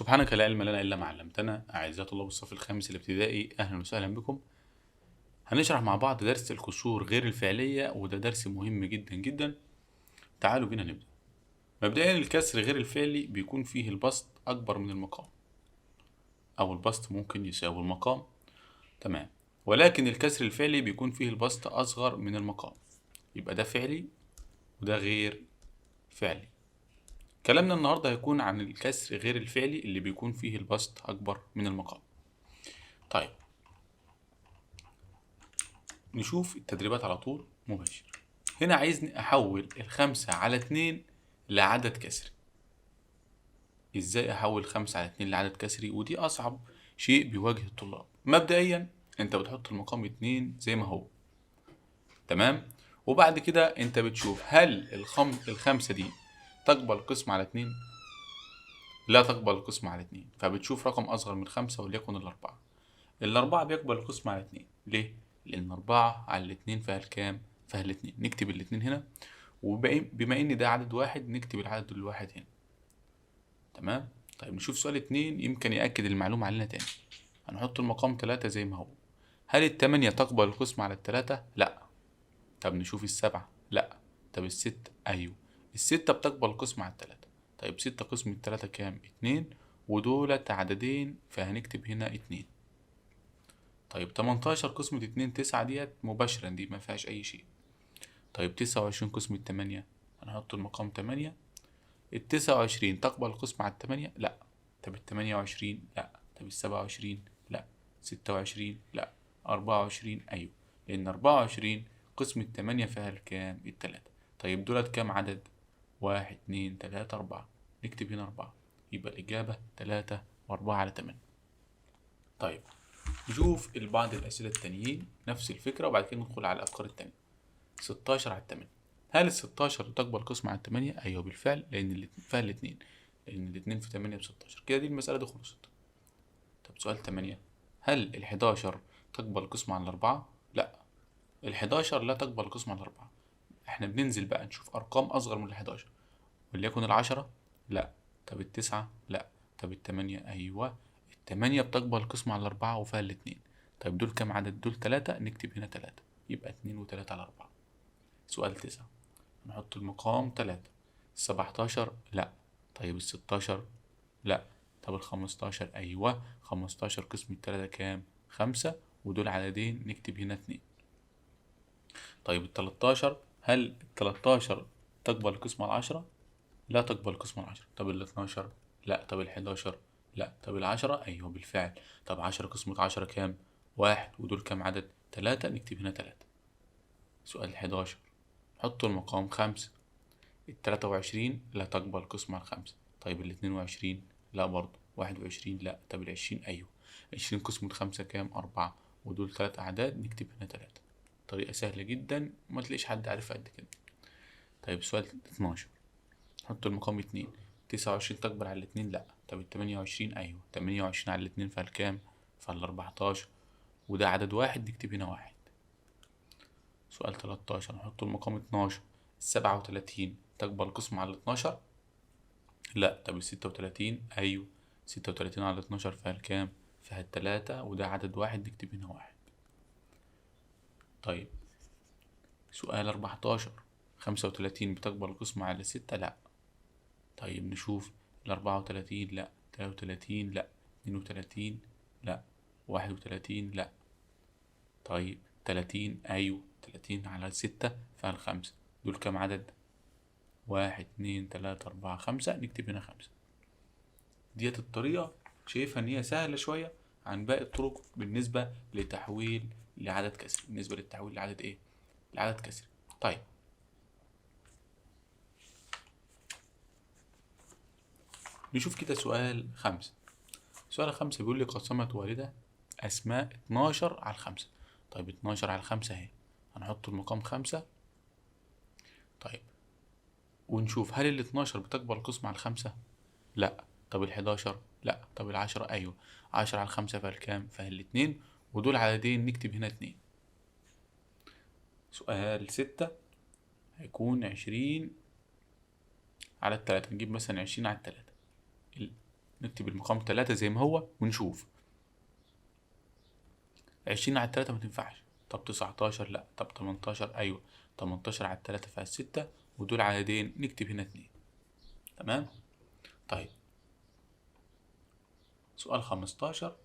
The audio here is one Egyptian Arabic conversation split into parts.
سبحانك لا علم لنا إلا ما علمتنا. أعزائي طلاب الصف الخامس الابتدائي، أهلا وسهلا بكم. هنشرح مع بعض درس الكسور غير الفعلية، وده درس مهم جدا جدا. تعالوا بينا نبدأ. مبدئيا الكسر غير الفعلي بيكون فيه البسط أكبر من المقام، أو البسط ممكن يساوي المقام، تمام. ولكن الكسر الفعلي بيكون فيه البسط أصغر من المقام، يبقى ده فعلي وده غير فعلي. كلامنا النهاردة هيكون عن الكسر غير الفعلي اللي بيكون فيه البسط أكبر من المقام. طيب نشوف التدريبات على طول مباشر. هنا عايزني أحول 5 على 2 لعدد كسري. إزاي أحول 5 على 2 لعدد كسري؟ ودي أصعب شيء بيواجه الطلاب. مبدئيا أنت بتحط المقام 2 زي ما هو، تمام، وبعد كده أنت بتشوف هل الخمسة دي تقبل قسمة على 2؟ لا تقبل قسمة على 2، فبتشوف رقم أصغر من 5 وليكن 4. 4 بيقبل القسمة على 2، ليه؟ لأن 4 على 2 فيها الكام؟ فيها 2. نكتب 2 هنا، وبما إن ده عدد واحد نكتب العدد الواحد هنا، تمام. طيب نشوف سؤال 2 يمكن يأكد المعلومة علينا تاني. هنحط المقام 3 زي ما هو. هل 8 تقبل القسمة على 3؟ لا. طب نشوف 7؟ لا. طب 6؟ أيوه، 6 بتقبل القسمة على 3. طيب 6 قسمة 3 كام؟ 2، ودولت عددين فهنكتب هنا 2. طيب 18 قسمة 2 9 ديت مباشرة، دي ما فيهاش أي شيء. طيب 29 قسمة 8، هنحط المقام 8. 29 تقبل القسمة على 8؟ لا. طب 28؟ لا. طب 27؟ لا. 26؟ لا. 24؟ أيوه، لأن 24 قسمة 8 فيها الكام؟ 3. طيب دولت كام عدد؟ 1 2 3 4، نكتب هنا 4، يبقى الإجابة 3 و4 على 8. طيب نشوف بعض الأسئلة التانيين نفس الفكرة، وبعد كده ندخل على الأفكار التانية. 16 على 8، هل 16 تقبل قسمة على 8؟ أيوه بالفعل، لأن فيها الاتنين، لأن الاتنين في 8 ب16. كده دي المسألة دي خلصت. طب سؤال 8، هل 11 تقبل قسمة على 4؟ لا، 11 لا تقبل قسمة على 4. احنا بننزل بقى نشوف أرقام أصغر من 11، وليكن 10؟ لا. طب 9؟ لا. طب 8؟ أيوه، 8 بتقبل قسمة على 4 وفيها 2. طيب دول كام عدد؟ دول 3، نكتب هنا 3، يبقى 2 و3 على 4. سؤال 9، نحط المقام 3. 17؟ لا. طيب 16؟ لا. طب 15؟ أيوه، 15 قسمة 3 كام؟ 5، ودول عددين نكتب هنا 2. طيب 13، هل 13 تقبل قسمة على 10؟ لا تقبل قسمة على 10. طب 12؟ لا. طب 11؟ لا. طب 10؟ أيوه بالفعل. طب 10 قسمة 10 كام؟ 1، ودول كام عدد؟ 3، نكتب هنا 3. سؤال 11، حط المقام 5. 23 لا تقبل قسمة على 5. طيب 22؟ لا برضه. 21؟ لا. طب 20؟ أيوه، 20 قسمة 5 كام؟ 4، ودول 3 أعداد نكتب هنا 3. طريقة سهلة جدا وما تلاقيش حد عارفها قد كده. طيب سؤال 12، حط المقام 2. 29 تقبل على 2؟ لا. طب 28؟ أيوه، 28 على 2 فالكام؟ فال14، وده عدد واحد نكتب هنا 1. سؤال 13، نحط المقام 12. 37 تقبل قسمة على 12؟ لا. طب 36؟ أيوه، 36 على 12 فالكام؟ فال3، وده عدد واحد نكتب هنا 1. طيب سؤال 14، 35 بتقبل قسمة على 6؟ لا. طيب نشوف 34؟ لا. 33؟ لا. 32؟ لا. 31؟ لا. طيب 30؟ أيوه، 30 على 6 فال5. دول كام عدد؟ 1 2 3 4 5، نكتب هنا 5. ديت الطريقة شايفها إن هي سهلة شوية عن باقي الطرق بالنسبة لتحويل لعدد كسري، بالنسبة للتحويل لعدد إيه؟ لعدد كسري. طيب نشوف كده سؤال 5. سؤال 5 بيقول لي قسمت والدة أسماء 12 على 5. طيب 12 على 5 أهي، هنحط المقام 5. طيب ونشوف هل 12 بتقبل قسمة على 5؟ لا. طب 11؟ لا. طب 10؟ أيوه، 10 على 5 فالكام؟ فال2، ودول عددين نكتب هنا 2. سؤال 6 هيكون 20 على 3، نجيب مثلا 20 على 3. نكتب المقام 3 زي ما هو ونشوف. 20 على 3 ما تنفعش، طب 19 لا، طب 18 أيوة، 18 على 3 فيها 6، ودول عددين نكتب هنا 2. تمام؟ طيب سؤال 15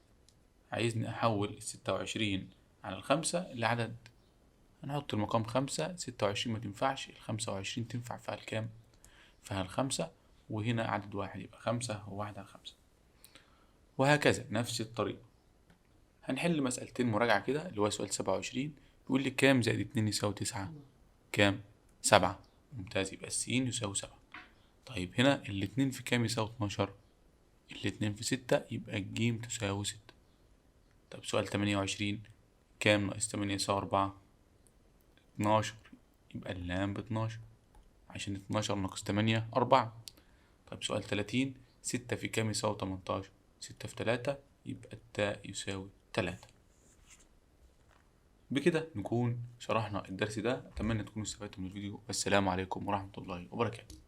عايزني أحول 26 على 5 لعدد، هنحط المقام 5، 26 ما تنفعش، 25 تنفع فيها الكام؟ فيها 5، وهنا عدد 1 يبقى 5 و1 على 5، وهكذا نفس الطريقة. هنحل مسألتين مراجعة كده، اللي هو سؤال 27 بيقول لي كام زائد 2 يساوي 9؟ كام؟ 7. ممتاز، يبقى السين يساوي 7. طيب هنا الاتنين في كام يساوي 12؟ الاتنين في 6، يبقى الجيم تساوي 6. طب سؤال 28 كام ناقص 8 يساوي 4؟ 12، يبقى اللام ب12 عشان 12 ناقص 8 4. طيب سؤال 30 6 في كام يساوي 18؟ 6 في 3، يبقى التاء يساوي 3. بكده نكون شرحنا الدرس ده، أتمنى تكونوا استفدتم من الفيديو، والسلام عليكم ورحمة الله وبركاته.